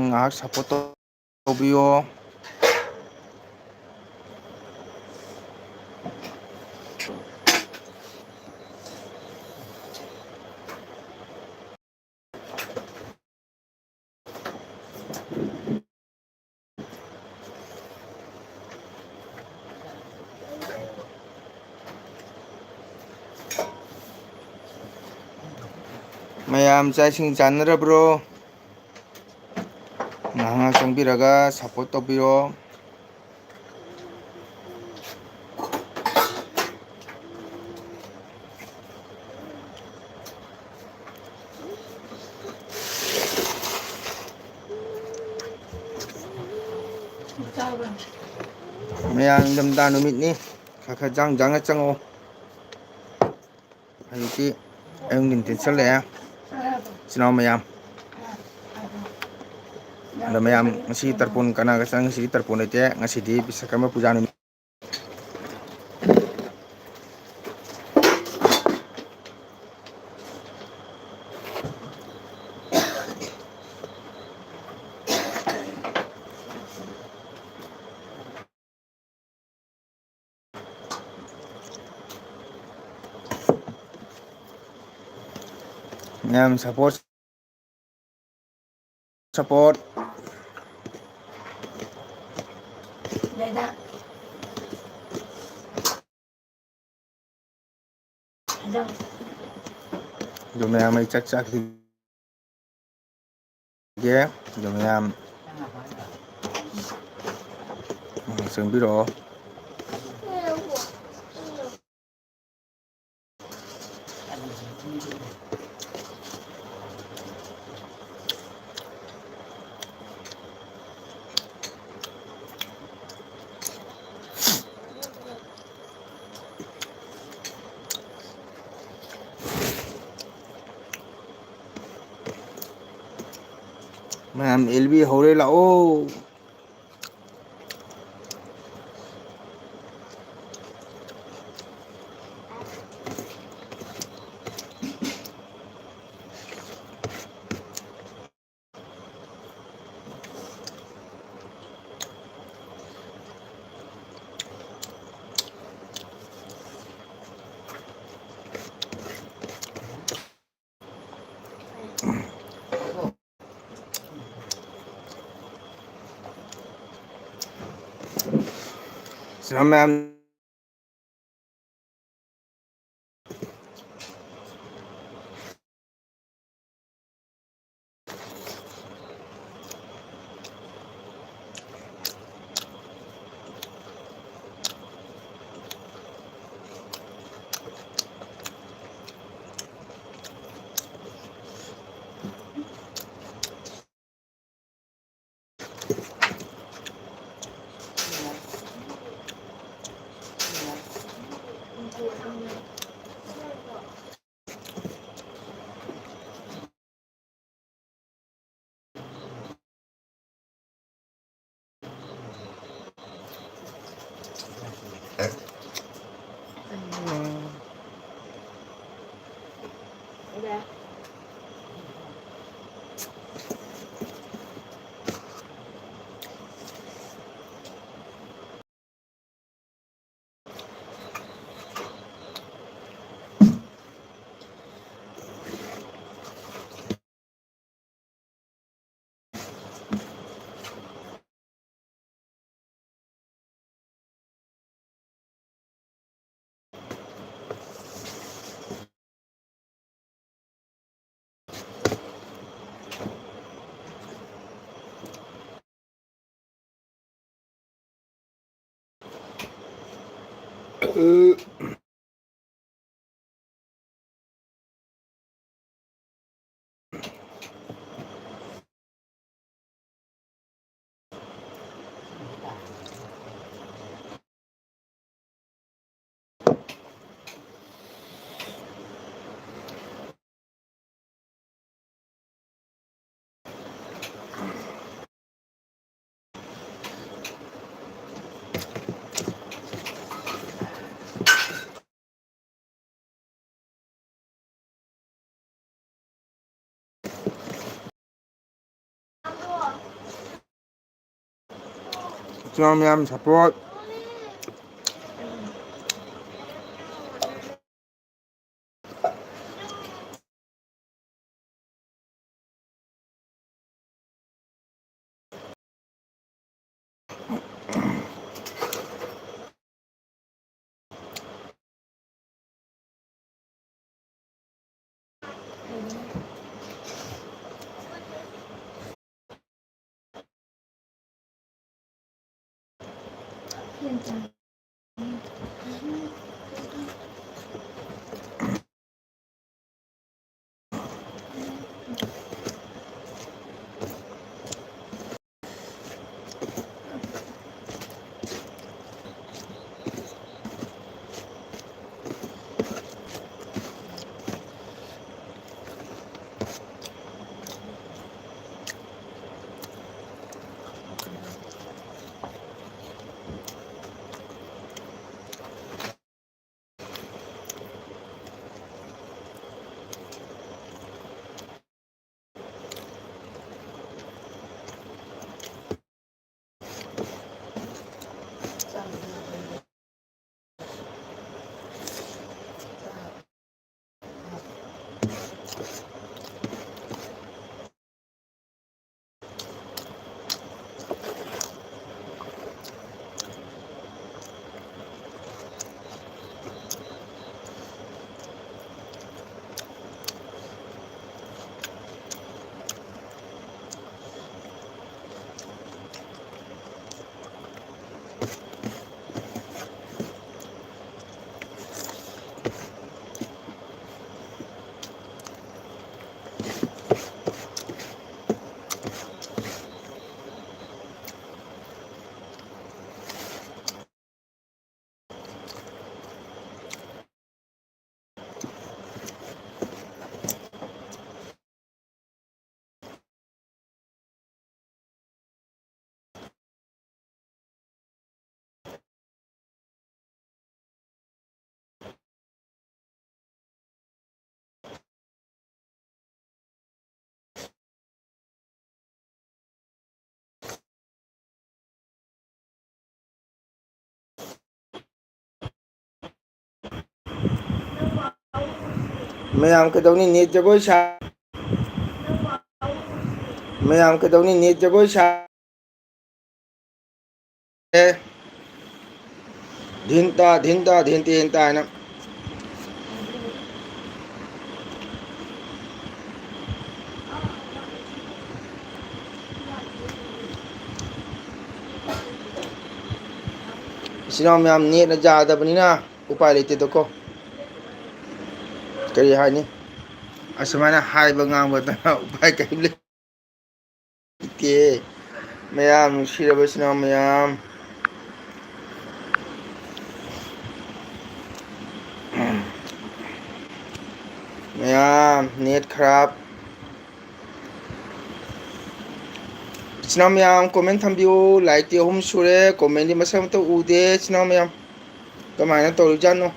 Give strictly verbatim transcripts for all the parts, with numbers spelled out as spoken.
ꯉꯥꯏꯍꯥꯛ ꯁꯞꯄꯣꯔꯠ ꯇꯧꯕꯤꯌꯣ꯫ ꯃꯌꯥꯝ ꯆꯥꯛ ꯏꯁꯤꯡ ꯆꯥꯅꯔꯕ꯭ꯔꯣ? ꯉꯥꯏꯍꯥꯛ ꯉꯥꯏꯍꯥꯛ ꯆꯪꯕꯤꯔꯒ ꯁꯞꯄꯣꯔꯠ ꯇꯧꯕꯤꯔꯣ꯫ ꯃꯌꯥꯝ ꯅꯤꯡꯊꯝꯊꯥ ꯅꯨꯃꯤꯠꯅꯤ꯫ ꯈꯔ ꯈꯔ ꯖꯥꯡ ꯖꯥꯡꯅ ꯆꯪꯉꯛꯑꯣ꯫ ꯍꯧꯖꯤꯛꯇꯤ ꯑꯌꯨꯛ ꯅꯨꯡꯊꯤꯜ ꯆꯠꯂꯛꯑꯦ ꯏꯆꯤꯟ ꯏꯅꯥꯎ ꯃꯌꯥꯝ꯫ ꯑꯗꯣ ꯃꯌꯥꯝ, ꯉꯁꯤ ꯇꯔꯄꯣꯟ ꯀꯅꯥꯒ ꯆꯪ-, ꯉꯁꯤꯗꯤ ꯇꯔꯄꯣꯟ ꯂꯩꯇꯦ, ꯉꯁꯤꯗꯤ ꯕꯤꯁꯀꯔꯃ ꯄꯨꯖꯥ ꯅꯨꯃꯤꯠ꯫ ꯃꯌꯥꯝ ꯁꯞꯄꯣꯔꯠ, ꯁꯞꯄꯣꯔꯠ꯫ ꯑꯗꯨ ꯃꯌꯥꯝ ꯑꯩ ꯆꯥꯛ ꯆꯥꯈꯤꯒꯦ꯫ ꯑꯗꯨ ꯃꯌꯥꯝ ꯆꯪꯕꯤꯔꯛꯑꯣ꯫ ꯃꯌꯥꯝ ꯑꯦꯜ ꯕꯤ ꯍꯧꯔꯦ ꯂꯥꯛꯑꯣ꯫ ꯃꯌꯥꯝ ꯏꯆꯤꯟ ꯏꯅꯥꯎ ꯃꯌꯥꯝ support꯫ ꯃꯌꯥꯝ ꯀꯩꯗꯧꯅꯤ? ꯅꯦꯠ ꯖꯒꯣꯏ ꯁꯥ-, ꯃꯌꯥꯝ ꯀꯩꯗꯧꯅꯤ? ꯅꯦꯠ ꯖꯒꯣꯏ ꯁꯥ-, ꯑꯦ, ꯙꯤꯟꯇꯥ, ꯙꯤꯟꯇꯥ, ꯙꯤꯟꯇꯤ, ꯙꯤꯟꯇꯥ ꯍꯥꯏꯅ꯫ ꯏꯆꯤꯟ ꯏꯅꯥꯎ ꯃꯌꯥꯝ, ꯅꯦꯠꯅ ꯌꯥꯗꯕꯅꯤꯅ ꯎꯄꯥꯏ ꯂꯩꯇꯦꯗꯀꯣ꯫ ꯀꯔꯤ ꯍꯥꯏꯅꯤ? ꯑꯁꯨꯃꯥꯏꯅ ꯍꯥꯏꯕ ꯉꯥꯡꯕꯗꯅ ꯎꯄꯥꯏ ꯀꯔꯤꯝ ꯂꯩꯇꯦ꯫ ꯃꯌꯥꯝ, ꯅꯨꯡꯁꯤꯔꯕ ꯏꯆꯤꯟ ꯏꯅꯥꯎ ꯃꯌꯥꯝ, ꯃꯌꯥꯝ, ꯅꯦꯠ ꯈꯔꯥꯞ꯫ ꯏꯆꯤꯟ ꯏꯅꯥꯎ ꯃꯌꯥꯝ, ꯀꯣꯃꯦꯟ ꯊꯝꯕꯤꯌꯨ꯫ ꯂꯥꯏꯛꯇꯤ ꯑꯍꯨꯝ ꯁꯨꯔꯦ, ꯀꯣꯃꯦꯟꯗꯤ ꯃꯁꯛ ꯑꯃꯇ ꯎꯗꯦ꯫ ꯏꯆꯤꯟ ꯏꯅꯥꯎ ꯃꯌꯥꯝ, ꯀꯃꯥꯏꯅ ꯇꯧꯔꯤꯖꯥꯠꯅꯣ?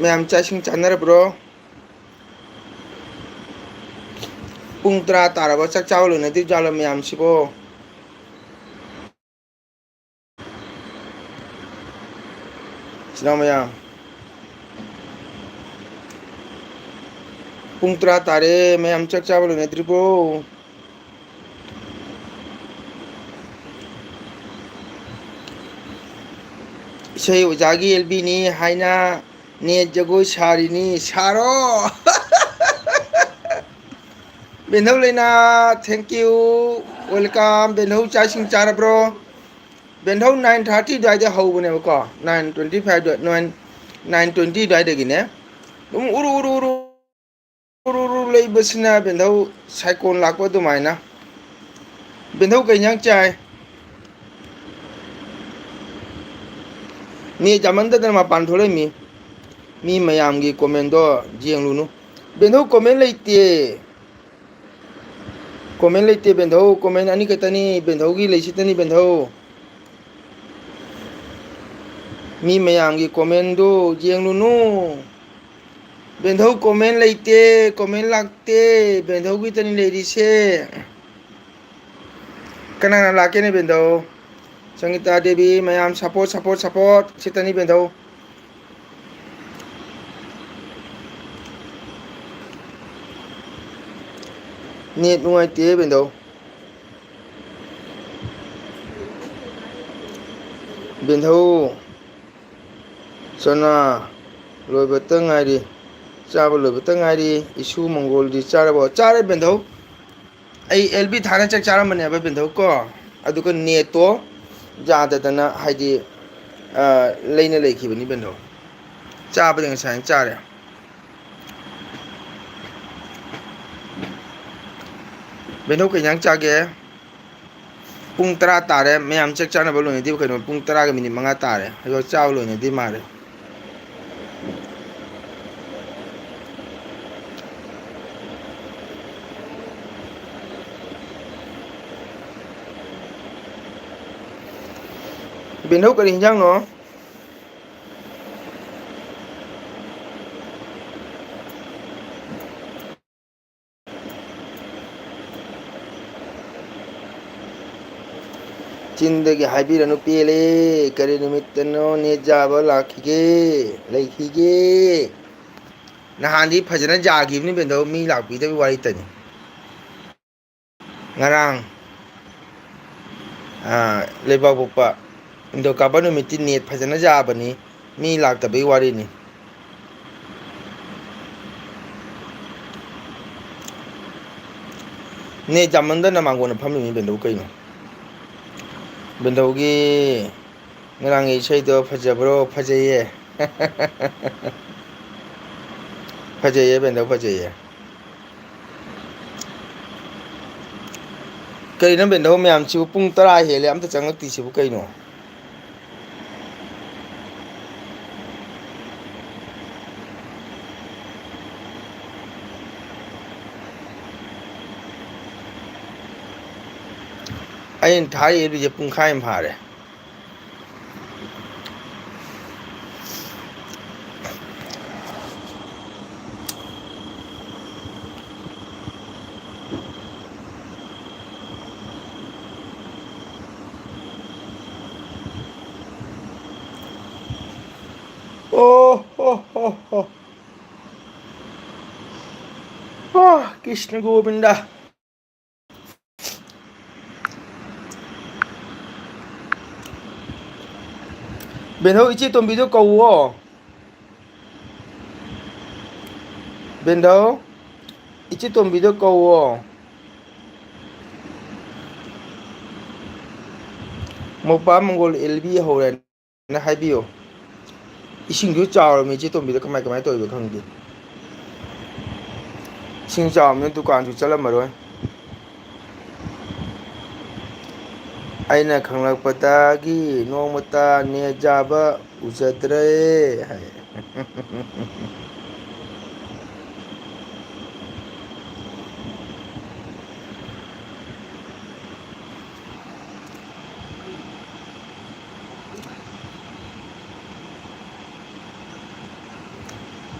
ꯃꯌꯥꯝ ꯆꯥꯛ ꯏꯁꯤꯡ ꯆꯥꯅꯔꯕ꯭ꯔꯣ? ꯄꯨꯡ ꯇꯔꯥ ꯇꯥꯔꯕ, ꯆꯥꯛ ꯆꯥꯕ ꯂꯣꯏꯅꯗ꯭ꯔꯤꯖꯥꯠꯂꯣ ꯃꯌꯥꯝꯁꯤꯕꯣ? ꯏꯆꯤꯟ ꯏꯅꯥꯎ ꯃꯌꯥꯝ, ꯄꯨꯡ ꯇꯔꯥ ꯇꯥꯔꯦ, ꯃꯌꯥꯝ ꯆꯥꯛ ꯆꯥꯕ ꯂꯣꯏꯅꯗ꯭ꯔꯤꯕꯣ? ꯏꯁꯩ ꯑꯣꯖꯥꯒꯤ ꯑꯦꯜ ꯕꯤꯅꯤ ꯍꯥꯏꯅ ꯅꯦꯠ ꯖꯒꯣꯏ ꯁꯥꯔꯤꯅꯤ, ꯁꯥꯔꯣ꯫ ꯕꯦꯟꯙꯧ ꯂꯩꯅꯥ, thank you, welcome꯫ ꯕꯦꯟꯙꯧ ꯆꯥꯛ ꯏꯁꯤꯡ ꯆꯥꯔꯕ꯭ꯔꯣ? ꯕꯦꯟꯙꯧ nine thirty ꯑꯗꯨꯋꯥꯏꯗ ꯍꯧꯕꯅꯦꯕꯀꯣ, nine twenty five ꯑꯗꯨꯋꯥꯏ, nine, nine twenty ꯑꯗꯨꯋꯥꯏꯗꯒꯤꯅꯦ꯫ ꯑꯗꯨꯝ ꯎꯔꯨ ꯎꯔꯨ ꯎꯔꯨ ꯎꯔꯨ ꯎꯔꯨ ꯂꯩꯕꯁꯤꯅ ꯕꯦꯟꯙꯧ ꯁꯥꯏꯀꯣꯟ ꯂꯥꯛꯄ ꯑꯗꯨꯃꯥꯏꯅ꯫ ꯕꯦꯟꯙꯧ ꯀꯩ ꯏꯟꯖꯥꯡ ꯆꯥꯏ? ꯅꯦꯠ ꯌꯥꯝꯃꯟꯗꯗꯅ ꯃꯄꯥꯟ ꯊꯣꯛꯂꯛꯏꯃꯤ꯫ ꯃꯤ ꯃꯌꯥꯝꯒꯤ ꯀꯣꯃꯦꯟꯗꯣ ꯌꯦꯡꯂꯨꯅꯨ꯫ ꯕꯦꯟꯙꯧ ꯀꯣꯃꯦꯟ ꯂꯩꯇꯦ꯫ ꯀꯣꯃꯦꯟ ꯂꯩꯇꯦ ꯕꯦꯟꯙꯧ, ꯀꯣꯃꯦꯟ ꯑꯅꯤ ꯈꯛꯇꯅꯤ ꯕꯦꯟꯙꯧꯒꯤ ꯂꯩꯁꯤꯇꯅꯤ ꯕꯦꯟꯙꯧ꯫ ꯃꯤ ꯃꯌꯥꯝꯒꯤ ꯀꯣꯃꯦꯟꯗꯨ ꯌꯦꯡꯂꯨꯅꯨ꯫ ꯕꯦꯟꯙꯧ ꯀꯣꯃꯦꯟ ꯂꯩꯇꯦ, ꯀꯣꯃꯦꯟ ꯂꯥꯛꯇꯦ, ꯕꯦꯟꯙꯧꯒꯤꯇꯅꯤ ꯂꯩꯔꯤꯁꯦ꯫ ꯀꯅꯥꯅ ꯂꯥꯛꯀꯦꯅꯦ ꯕꯦꯟꯙꯧ? ꯁꯪꯒꯤꯇꯥ ꯗꯦꯕꯤ, ꯃꯌꯥꯝ support, support, support ꯁꯤꯇꯅꯤ ꯕꯦꯟꯙꯧ꯫ ꯅꯦꯠ ꯅꯨꯡꯉꯥꯏꯇꯦ ꯕꯦꯟꯙꯧ꯫ ꯕꯦꯟꯙꯧ, ꯆꯅꯥ ꯂꯣꯏꯕꯇ ꯉꯥꯏꯔꯤ, ꯆꯥꯕ ꯂꯣꯏꯕꯇ ꯉꯥꯏꯔꯤ꯫ ꯏꯁꯨ ꯃꯪꯒꯣꯜꯗꯤ ꯆꯥꯔꯕꯣ? ꯆꯥꯔꯦ ꯕꯦꯟꯙꯧ꯫ ꯑꯩ ꯑꯦꯜ ꯕꯤ ꯊꯥꯅ ꯆꯥꯛ ꯆꯥꯔꯝꯕꯅꯦꯕ ꯕꯦꯟꯙꯧ ꯀꯣ, ꯑꯗꯨꯒ ꯅꯦꯠꯇꯣ ꯌꯥꯗꯗꯅ, ꯍꯥꯏꯗꯤ, ꯑ, ꯂꯩꯅ ꯂꯩꯈꯤꯕꯅꯤ ꯕꯦꯟꯗꯧ꯫ ꯆꯥꯕꯗꯤ ꯉꯁꯥꯏꯅ ꯆꯥꯔꯦ꯫ ꯕꯦꯟꯗꯧ ꯀꯩ ꯏꯟꯖꯥꯡ ꯆꯥꯒꯦ? ꯄꯨꯡ ꯇꯔꯥ ꯇꯥꯔꯦ꯫ ꯃꯌꯥꯝ ꯆꯥꯛ ꯆꯥꯅꯕ ꯂꯣꯏꯅꯗꯦꯕ ꯀꯩꯅꯣ? ꯄꯨꯡ ꯇꯔꯥꯒ ꯃꯤꯅꯤꯠ ꯃꯉꯥ ꯇꯥꯔꯦ꯫ ꯑꯗꯣ ꯆꯥꯕ ꯂꯣꯏꯅꯗꯦ ꯃꯥꯜꯂꯦ꯫ ꯕꯦꯟꯗꯧ ꯀꯔꯤ ꯏꯟꯖꯥꯡꯅꯣ? ꯆꯤꯟꯗꯒꯤ ꯍꯥꯏꯕꯤꯔꯅꯨ ꯄꯦꯜꯂꯦ꯫ ꯀꯔꯤ ꯅꯨꯃꯤꯠꯇꯅꯣ ꯅꯦꯠ ꯌꯥꯕ ꯂꯥꯛꯈꯤꯒꯦ, ꯂꯩꯈꯤꯒꯦ? ꯅꯍꯥꯟꯗꯤ ꯐꯖꯅ ꯌꯥꯈꯤꯕꯅꯤ ꯕꯦꯟꯗꯧ, ꯃꯤ ꯂꯥꯛꯄꯤꯗꯕꯒꯤ ꯋꯥꯔꯤꯇꯅꯤ꯫ ꯉꯔꯥꯡ, ꯑꯥ, ꯂꯩꯕꯥꯛꯄꯣꯛꯄ ꯅꯤꯡꯊꯧꯀꯥꯕ ꯅꯨꯃꯤꯠꯇꯤ ꯅꯦꯠ ꯐꯖꯅ ꯌꯥꯕꯅꯤ, ꯃꯤ ꯂꯥꯛꯇꯕꯒꯤ ꯋꯥꯔꯤꯅꯤ꯫ ꯅꯦꯠ ꯌꯥꯝꯃꯟꯗꯅ ꯃꯥꯡꯒꯣꯟꯗ ꯐꯝꯃꯤꯅꯤ ꯕꯦꯟꯗꯧ ꯀꯩꯅꯣ꯫ ꯕꯦꯟꯗꯧꯒꯤ ꯉꯔꯥꯡꯒꯤ ꯏꯁꯩꯗꯣ ꯐꯖꯕ꯭ꯔꯣ? ꯐꯖꯩꯌꯦ꯫ ꯐꯖꯩꯌꯦ ꯕꯦꯟꯗꯧ, ꯐꯖꯩꯌꯦ꯫ ꯀꯔꯤꯅꯣ ꯕꯦꯟꯗꯧ ꯃꯌꯥꯝꯁꯤꯕꯨ? ꯄꯨꯡ ꯇꯔꯥ ꯍꯦꯜꯂꯦ, ꯑꯝꯇ ꯆꯪꯉꯛꯇ꯭ꯔꯤꯁꯤꯕꯨ ꯀꯩꯅꯣ? ꯑꯩꯅ ꯊꯥꯔꯛꯏ ꯑꯦꯐ ꯕꯤꯁꯦ ꯄꯨꯡꯈꯥꯏ ꯑꯃ ꯐꯥꯔꯦ꯫ ꯑꯣ ꯍꯣ ꯍꯣ ꯍꯣ꯫ ꯑꯣ ꯀ꯭ꯔꯤꯁꯅ ꯒꯣꯕꯤꯟꯗ꯫ ꯕꯦꯟꯗꯧ, ꯏꯆꯦ ꯇꯣꯝꯕꯤꯗꯣ ꯀꯧꯋꯣ꯫ ꯕꯦꯟꯗꯧ, ꯏꯆꯦ ꯇꯣꯝꯕꯤꯗꯣ ꯀꯧꯋꯣ꯫ ꯃꯣꯄꯥ ꯃꯪꯒꯣꯜ ꯑꯦꯜ ꯕꯤ ꯍꯧꯔꯦꯅ ꯍꯥꯏꯕꯤꯌꯣ꯫ ꯏꯁꯤꯡꯁꯨ ꯆꯥꯎꯔꯕꯅꯤ ꯏꯆꯦ ꯇꯣꯝꯕꯤꯗ, ꯀꯃꯥꯏ ꯀꯃꯥꯏ ꯇꯧꯔꯤꯕ ꯈꯪꯗꯦ꯫ ꯏꯁꯤꯡ ꯆꯥꯎꯔꯕꯅꯤꯅ ꯗꯨꯀꯥꯟꯁꯨ ꯆꯠꯂꯝꯃꯔꯣꯏ꯫ ꯑꯩꯅ ꯈꯪꯂꯛꯄꯗꯒꯤ ꯅꯣꯡꯃꯇ ꯅꯦꯠ ꯌꯥꯕ ꯎꯖꯗ꯭ꯔꯦ ꯍꯥꯏ꯫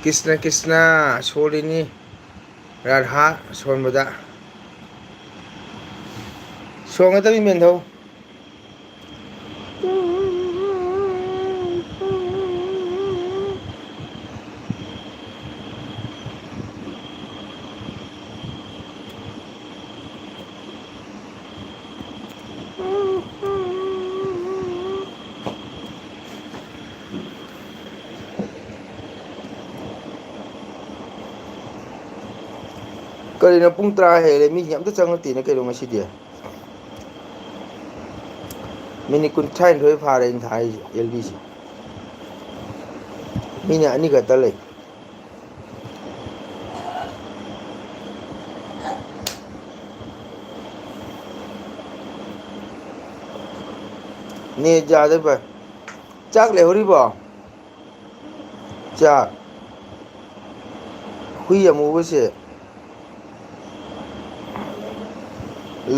ꯀ꯭ꯔꯤꯁꯅ ꯀ꯭ꯔꯤꯁꯅ ꯁꯣꯜꯂꯤꯅꯤ, ꯔꯥꯙꯥ ꯁꯣꯟꯕꯗ꯫ ꯁꯣꯡꯒꯗꯕꯤ ꯃꯦꯟꯙꯧ꯫ ꯀꯔꯤꯅꯣ, ꯄꯨꯡ ꯇꯔꯥ ꯍꯦꯜꯂꯦ, ꯃꯤꯁꯦ ꯑꯝꯇ ꯆꯪꯉꯛꯇꯦꯅ ꯀꯩꯅꯣ ꯉꯁꯤꯗꯤ? ꯃꯤꯅꯤꯠ ꯀꯨꯟꯊ꯭ꯔꯥꯅꯤꯊꯣꯏ ꯐꯥꯔꯦ ꯑꯩꯅ ꯊꯥꯔꯤꯁꯦ ꯑꯦꯜ ꯕꯤꯁꯦ꯫ ꯃꯤꯅꯤꯠ ꯑꯅꯤꯈꯛꯇ ꯂꯩ꯫ ꯅꯦꯠ ꯌꯥꯗꯕ꯫ ꯆꯥꯛ ꯂꯩꯍꯧꯔꯤꯕꯣ? ꯆꯥꯛ꯫ ꯍꯨꯏ ꯑꯃꯨꯕꯁꯦ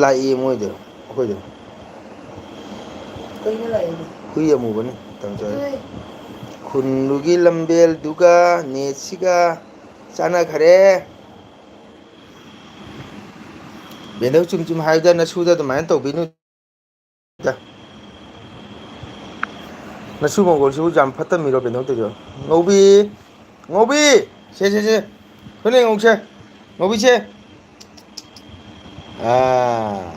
ꯂꯥꯛꯏ ꯃꯣꯏꯗ, ꯑꯩꯈꯣꯏꯗ꯫ ꯀꯩꯅꯣ ꯂꯥꯛꯏꯗꯤ? ꯍꯨꯏ ꯑꯃꯨꯕꯅꯤ, ꯇꯝꯆꯥ꯫ ꯍꯨꯏ꯫ ꯈꯨꯟꯗꯨꯒꯤ ꯂꯝꯕꯦꯜꯗꯨꯒ ꯅꯦꯠꯁꯤꯒ ꯆꯥꯟꯅꯈꯔꯦ꯫ ꯕꯦꯟꯗꯧ ꯆꯨꯝ ꯆꯨꯝ ꯍꯥꯏꯕꯗ ꯅꯁꯨꯗ ꯑꯗꯨꯃꯥꯏꯅ ꯇꯧꯕꯤꯅꯨ꯫ ꯅꯁꯨ ꯃꯪꯒꯣꯜꯁꯤꯕꯨ ꯌꯥꯝ ꯐꯠꯇꯕ ꯃꯤꯔꯣ ꯀꯩꯅꯣ ꯇꯧꯔꯤꯗꯣ? ꯉꯧꯕꯤ! ꯉꯧꯕꯤ! ꯁꯦ, ꯁꯦ, ꯁꯦ! ꯊꯣꯏꯅ ꯉꯧꯁꯦ! ꯉꯧꯕꯤꯁꯦ! ꯑꯥ꯫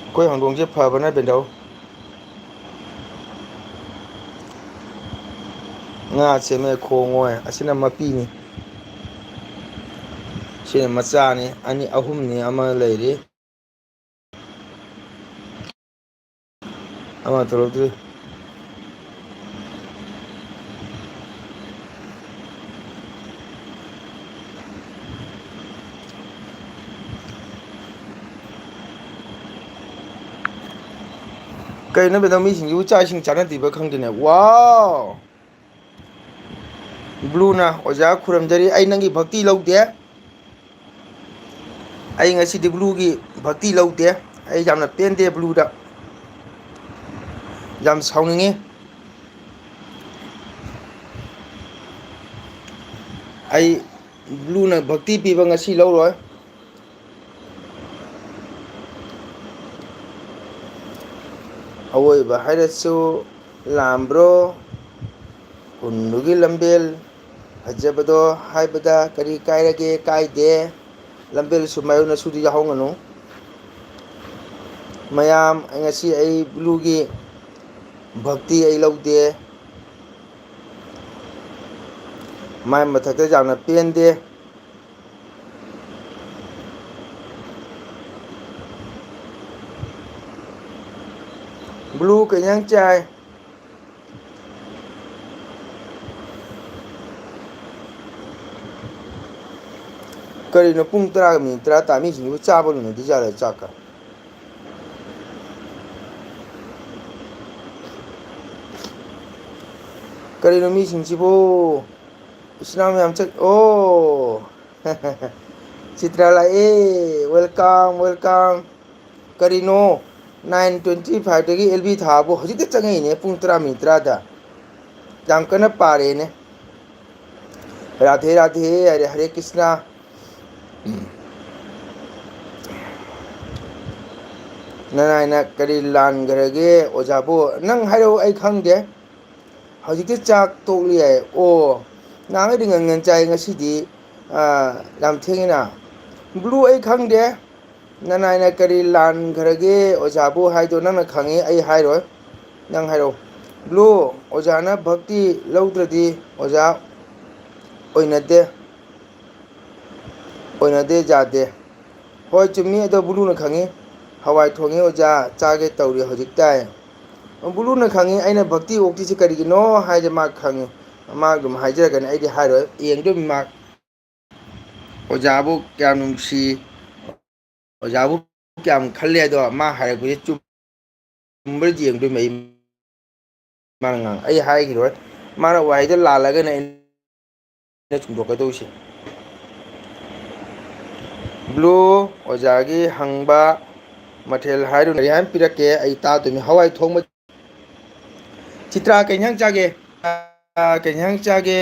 ꯑꯩꯈꯣꯏ ꯍꯧꯗꯣꯡꯁꯦ ꯐꯕꯅ ꯕꯦꯟꯗꯧ꯫ ꯉꯥ ꯁꯦꯝꯃꯦ ꯈꯣꯡꯉꯣꯏ꯫ ꯑꯁꯤꯅ ꯃꯄꯤꯅꯤ꯫ ꯁꯤ ꯃꯆꯥꯅꯤ, ꯑꯅꯤ, ꯑꯍꯨꯝꯅꯤ, ꯑꯃ ꯂꯩꯔꯤ꯫ ꯑꯃ ꯊꯣꯛꯂꯛꯇ꯭ꯔꯤ꯫ ꯀꯩꯅꯣ ꯃꯦꯗꯥꯝ, ꯃꯤꯁꯤꯡꯁꯤꯕꯨ ꯆꯥꯛ ꯏꯁꯤꯡ ꯆꯥꯅꯗ꯭ꯔꯤꯕ ꯈꯪꯗꯦꯅꯦ꯫ ꯋꯥꯎ! ꯕ꯭ꯂꯨꯅ, "ꯑꯣꯖꯥ ꯈꯨꯔꯨꯝꯖꯔꯤ, ꯑꯩ ꯅꯪꯒꯤ ꯚꯛꯇꯤ ꯂꯧꯗꯦ꯫ ꯑꯩ ꯉꯁꯤꯗꯤ ꯕ꯭ꯂꯨꯒꯤ ꯚꯛꯇꯤ ꯂꯧꯗꯦ꯫ ꯑꯩ ꯌꯥꯝꯅ ꯄꯦꯟꯗꯦ ꯕ꯭ꯂꯨꯗ꯫ ꯌꯥꯝ ꯁꯥꯎꯅꯤꯡꯉꯤ꯫ ꯑꯩ ꯕ꯭ꯂꯨꯅ ꯚꯛꯇꯤ ꯄꯤꯕ ꯉꯁꯤ ꯂꯧꯔꯣꯏ"꯫ ꯑꯋꯣꯏꯕ ꯍꯥꯏꯔꯁꯨ ꯂꯥꯝꯕ꯭ꯔꯣ? ꯎꯟꯗꯨꯒꯤ ꯂꯝꯕꯦꯜ ꯐꯖꯕꯗꯣ ꯍꯥꯏꯕꯗ ꯀꯔꯤ ꯀꯥꯏꯔꯒꯦ? ꯀꯥꯏꯗꯦ꯫ ꯂꯝꯕꯦꯜꯁꯨ ꯃꯥꯏꯌꯣꯛꯅꯁꯨꯗꯤ ꯌꯥꯎꯍꯧꯒꯅꯨ꯫ ꯃꯌꯥꯝ, ꯉꯁꯤ ꯑꯩ ꯕ꯭ꯂꯨꯒꯤ ꯚꯛꯇꯤ ꯑꯩ ꯂꯧꯗꯦ꯫ ꯃꯥꯏ ꯃꯊꯛꯇ ꯌꯥꯝꯅ ꯄꯦꯟꯗꯦ꯫ ꯕ꯭ꯂꯨ ꯀꯩ ꯏꯟꯖꯥꯡ ꯆꯥꯏ? ꯀꯔꯤꯅꯣ ꯄꯨꯡ ꯇꯔꯥꯒ ꯃꯤꯅꯤꯠ ꯇꯔꯥ ꯇꯥ ꯃꯤꯁꯤꯡꯁꯤꯕꯨ ꯆꯥꯕ ꯂꯣꯏꯅꯗ꯭ꯔꯤꯖꯥꯠꯂ ꯆꯥꯛꯀ? ꯀꯔꯤꯅꯣ ꯃꯤꯁꯤꯡꯁꯤꯕꯨ? ꯏꯆꯤꯟ ꯏꯅꯥꯎ ꯃꯌꯥꯝ ꯆꯠ-, ꯑꯣ꯫ ꯆꯤꯇ꯭ꯔꯥ ꯂꯥꯛꯑꯦ꯫ Welcome, welcome꯫ ꯀꯔꯤꯅꯣ? Nine twenty five ꯗꯒꯤ ꯑꯦꯜ ꯕꯤ ꯊꯥꯕꯨ ꯍꯧꯖꯤꯛꯇ ꯆꯪꯉꯛꯏꯅꯦ, ꯄꯨꯡ ꯇꯔꯥ ꯃꯤꯅꯤꯠ ꯇꯔꯥꯗ꯫ ꯌꯥꯝ ꯀꯟꯅ ꯄꯥꯔꯦꯅꯦ꯫ ꯔꯥꯙꯦ ꯔꯥꯙꯦ ꯍꯥꯏꯔꯦ, ꯍꯔꯦ ꯀ꯭ꯔꯤꯁꯅ꯫ ꯅꯅꯥꯏꯅ ꯀꯔꯤ ꯂꯥꯟꯈ꯭ꯔꯒꯦ ꯑꯣꯖꯥꯕꯨ? ꯅꯪ ꯍꯥꯏꯔꯛꯎ, ꯑꯩ ꯈꯪꯗꯦ꯫ ꯍꯧꯖꯤꯛꯇꯤ ꯆꯥꯛ ꯇꯣꯛꯂꯤ ꯍꯥꯏ꯫ ꯑꯣ, ꯅꯍꯥꯟꯈꯩꯗꯤ ꯉꯟ ꯉꯟ ꯆꯥꯏ, ꯉꯁꯤꯗꯤ, ꯑꯥ, ꯌꯥꯝ ꯊꯦꯡꯉꯤꯅ꯫ ꯕ꯭ꯂꯨ, ꯑꯩ ꯈꯪꯗꯦ꯫ ꯅꯅꯥꯏꯅ ꯀꯔꯤ ꯂꯥꯟꯈ꯭ꯔꯒꯦ ꯑꯣꯖꯥꯕꯨ ꯍꯥꯏꯗꯣ ꯅꯪꯅ ꯈꯪꯉꯤ, ꯑꯩ ꯍꯥꯏꯔꯣꯏ꯫ ꯅꯪ ꯍꯥꯏꯔꯛꯑꯣ꯫ ꯕ꯭ꯂꯨ, ꯑꯣꯖꯥꯅ ꯚꯛꯇꯤ ꯂꯧꯗ꯭ꯔꯗꯤ ꯑꯣꯖꯥ ꯑꯣꯏꯅꯗꯦ꯫ ꯑꯣꯏꯅꯗꯦ, ꯌꯥꯗꯦ꯫ ꯍꯣꯏ, ꯆꯨꯝꯃꯤ, ꯑꯗꯣ ꯕꯨꯂꯨꯅ ꯈꯪꯉꯤ꯫ "ꯍꯋꯥꯏ ꯊꯣꯡꯉꯤ ꯑꯣꯖꯥ, ꯆꯥꯒꯦ ꯇꯧꯔꯤ ꯍꯧꯖꯤꯛ ꯇꯥꯏ"꯫ ꯕꯨꯂꯨꯅ ꯈꯪꯉꯤ ꯑꯩꯅ ꯚꯛꯇꯤ ꯑꯣꯛꯇ꯭ꯔꯤꯁꯤ ꯀꯔꯤꯒꯤꯅꯣ ꯍꯥꯏꯁꯦ ꯃꯥ ꯈꯪꯉꯤ꯫ ꯃꯥ ꯑꯗꯨꯝ ꯍꯥꯏꯖꯔꯛꯀꯅꯤ, ꯑꯩꯗꯤ ꯍꯥꯏꯔꯣꯏ꯫ ꯌꯦꯡꯗꯣꯏ ꯃꯥ꯫ ꯑꯣꯖꯥꯕꯨ ꯀꯌꯥꯝ ꯅꯨꯡꯁꯤ, ꯑꯣꯖꯥꯕꯨ ꯀꯌꯥꯝ ꯈꯜꯂꯦ ꯍꯥꯏꯗꯣ ꯃꯥ ꯍꯥꯏꯔꯛꯄꯁꯦ ꯆꯨꯝꯕ꯭ꯔꯥ ꯌꯦꯡꯗꯣꯏꯅꯦ ꯑꯩ꯫ ꯃꯥꯅ ꯉꯥꯡ-, ꯑꯩ ꯍꯥꯏꯈꯤꯔꯣꯏ꯫ ꯃꯥꯅ ꯋꯥꯍꯩꯗꯣ ꯂꯥꯜꯂꯒꯅ ꯑꯩꯅ ꯆꯨꯝꯗꯣꯛꯀꯗꯧꯁꯦ꯫ ꯕ꯭ꯂꯨ ꯑꯣꯖꯥꯒꯤ ꯍꯪꯕ ꯃꯊꯦꯜ ꯍꯥꯏꯔꯨꯅ ꯀꯔꯤ ꯍꯥꯏꯅ ꯄꯤꯔꯛꯀꯦ? ꯑꯩ ꯇꯥꯗꯣꯏꯅꯤ꯫ ꯍꯋꯥꯏ ꯊꯣꯡꯕ꯫ ꯆꯤꯇ꯭ꯔꯥ, ꯀꯩ ꯏꯟꯁꯥꯡ ꯆꯥꯒꯦ? ꯆꯤꯇ꯭ꯔꯥ, ꯀꯩ ꯏꯟꯁꯥꯡ ꯆꯥꯒꯦ?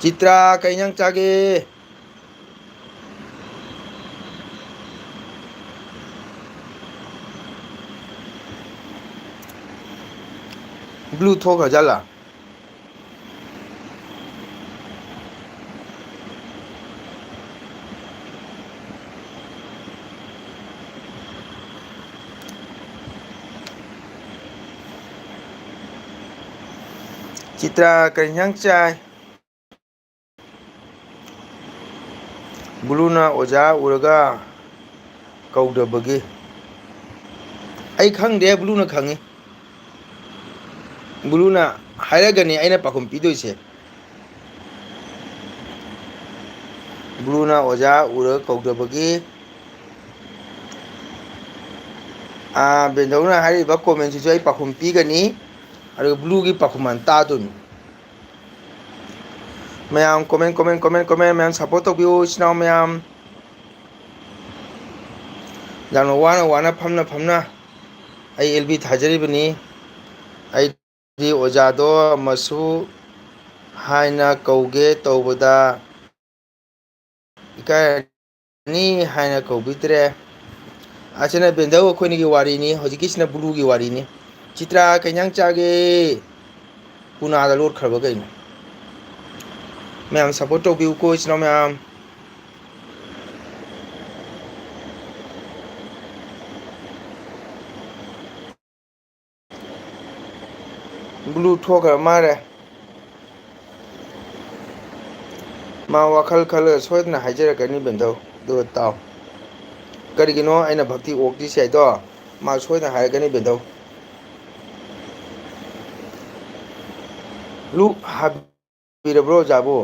ꯆꯤꯇ꯭ꯔꯥ, ꯀꯩ ꯏꯟꯁꯥꯡ ꯆꯥꯒꯦ? ꯕ꯭ꯂꯨ ꯊꯣꯛꯈ꯭ꯔꯖꯥꯠꯂꯥ? ꯆꯤꯇ꯭ꯔꯥ, ꯀꯔꯤ ꯏꯟꯁꯥꯡ ꯆꯥꯏ? ꯕ꯭ꯂꯨꯅ ꯑꯣꯖꯥ ꯎꯔꯒ ꯀꯧꯗꯕꯒꯤ꯫ ꯑꯩ ꯈꯪꯗꯦ, ꯕ꯭ꯂꯨꯅ ꯈꯪꯉꯤ꯫ ꯕ꯭ꯂꯨꯅ ꯍꯥꯏꯔꯒꯅꯤ ꯑꯩꯅ ꯄꯥꯎꯈꯨꯝ ꯄꯤꯗꯣꯏꯁꯦ꯫ ꯕ꯭ꯂꯨꯅ ꯑꯣꯖꯥ ꯎꯔꯒ ꯀꯧꯗꯕꯒꯤ꯫ ꯑꯥ, ꯕꯦꯟꯗꯧꯅ ꯍꯥꯏꯔꯤꯕ comment ꯁꯤꯁꯨ ꯑꯩ ꯄꯥꯎꯈꯨꯝ ꯄꯤꯒꯅꯤ꯫ ꯑꯗꯨꯒ ꯕ꯭ꯂꯨꯒꯤ ꯄꯥꯎꯈꯨꯝ ꯍꯥꯟꯅ ꯇꯥꯗꯣꯏꯅꯤ꯫ ꯃꯌꯥꯝ comment, comment, comment, comment, ꯃꯌꯥꯝ support ꯇꯧꯕꯤꯌꯨ, ꯏꯆꯤꯟ ꯏꯅꯥꯎ ꯃꯌꯥꯝ꯫ ꯌꯥꯝꯅ ꯋꯥꯅ ꯋꯥꯅ ꯐꯝꯅ ꯐꯝꯅ ꯑꯩ ꯑꯦꯜ ꯕꯤ ꯊꯥꯖꯔꯤꯕꯅꯤ꯫ ꯑꯩꯗꯤ ꯑꯣꯖꯥꯗꯣ ꯃꯁꯨ ꯍꯥꯏꯅ ꯀꯧꯒꯦ ꯇꯧꯕꯗ ꯏꯀꯥꯏꯔꯅꯤ ꯍꯥꯏꯅ ꯀꯧꯕꯤꯗ꯭ꯔꯦ꯫ ꯑꯁꯤꯅ ꯕꯦꯟꯗꯧ ꯑꯩꯈꯣꯏꯅꯤꯒꯤ ꯋꯥꯔꯤꯅꯤ, ꯍꯧꯖꯤꯛꯀꯤꯁꯤꯅ ꯕ꯭ꯂꯨꯒꯤ ꯋꯥꯔꯤꯅꯤ꯫ ꯆꯤꯇ꯭ꯔꯥ, ꯀꯩ ꯏꯟꯁꯥꯡ ꯆꯥꯒꯦ? ꯎꯅꯥꯗ ꯂꯣꯠꯈ꯭ꯔꯕ ꯀꯩꯅꯣ? ꯃꯌꯥꯝ support ꯇꯧꯕꯤꯌꯨꯀꯣ, ꯏꯆꯤꯟ ꯏꯅꯥꯎ ꯃꯌꯥꯝ꯫ ꯕ꯭ꯂꯨ ꯊꯣꯛꯈ꯭ꯔ ꯃꯥꯜꯂꯦ꯫ ꯃꯥ ꯋꯥꯈꯜ ꯈꯜꯂꯒ ꯁꯣꯏꯗꯅ ꯍꯥꯏꯖꯔꯛꯀꯅꯤ ꯕꯦꯟꯊꯧ꯫ ꯑꯗꯨꯒ ꯇꯥꯎ꯫ ꯀꯔꯤꯒꯤꯅꯣ ꯑꯩꯅ ꯚꯛꯇꯤ ꯑꯣꯛꯇ꯭ꯔꯤꯁꯦ ꯍꯥꯏꯗꯣ? ꯃꯥ ꯁꯣꯏꯗꯅ ꯍꯥꯏꯔꯛꯀꯅꯤ ꯕꯦꯟꯊꯧ꯫ ꯕ꯭ꯂꯨ ꯍꯥꯞꯄꯤꯔꯕ꯭ꯔꯣ ꯑꯣꯖꯥꯕꯨ?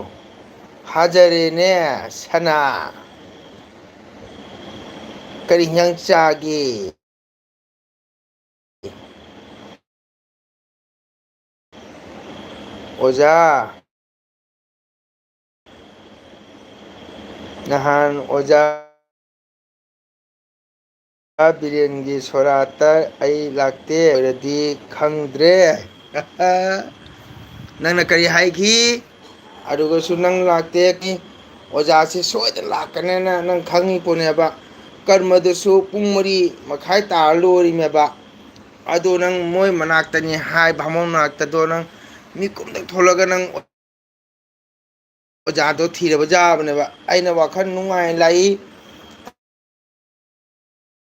ꯍꯥꯖꯔꯦꯅꯦ ꯁꯅꯥ꯫ ꯀꯔꯤ ꯍꯤꯟꯖꯥꯡ ꯆꯥꯒꯦ? ꯑꯣꯖꯥ, ꯅꯍꯥꯟ ꯑꯣꯖꯥ ꯕꯤꯔꯦꯟꯒꯤ ꯁꯣꯔꯥꯠꯇ ꯑꯩ ꯂꯥꯛꯇꯦ, ꯑꯣꯏꯔꯗꯤ ꯈꯪꯗ꯭ꯔꯦ꯫ ꯅꯪꯅ ꯀꯔꯤ ꯍꯥꯏꯈꯤ? ꯑꯗꯨꯒꯁꯨ ꯅꯪ ꯂꯥꯛꯇꯦ꯫ ꯑꯣꯖꯥꯁꯤ ꯁꯣꯏꯗꯅ ꯂꯥꯛꯀꯅꯦꯅ ꯅꯪ ꯈꯪꯉꯤ ꯄꯣꯠꯅꯦꯕ꯫ ꯀꯔꯃꯗꯨꯁꯨ ꯄꯨꯡ ꯃꯔꯤ ꯃꯈꯥꯏ ꯇꯥꯔ ꯂꯣꯏꯔꯤꯃꯦꯕ꯫ ꯑꯗꯣ ꯅꯪ ꯃꯣꯏ ꯃꯅꯥꯛꯇꯅꯤ ꯍꯥꯏ, ꯚꯥꯃꯣꯟ ꯃꯅꯥꯛꯇꯗꯣ ꯅꯪ ꯃꯤ ꯀꯨꯝꯗ ꯊꯣꯛꯂꯒ ꯅꯪ ꯑꯣꯖꯥꯗꯣ ꯊꯤꯔꯕ ꯌꯥꯕꯅꯦꯕ꯫ ꯑꯩꯅ ꯋꯥꯈꯜ ꯅꯨꯡꯉꯥꯏ ꯂꯥꯛꯏ꯫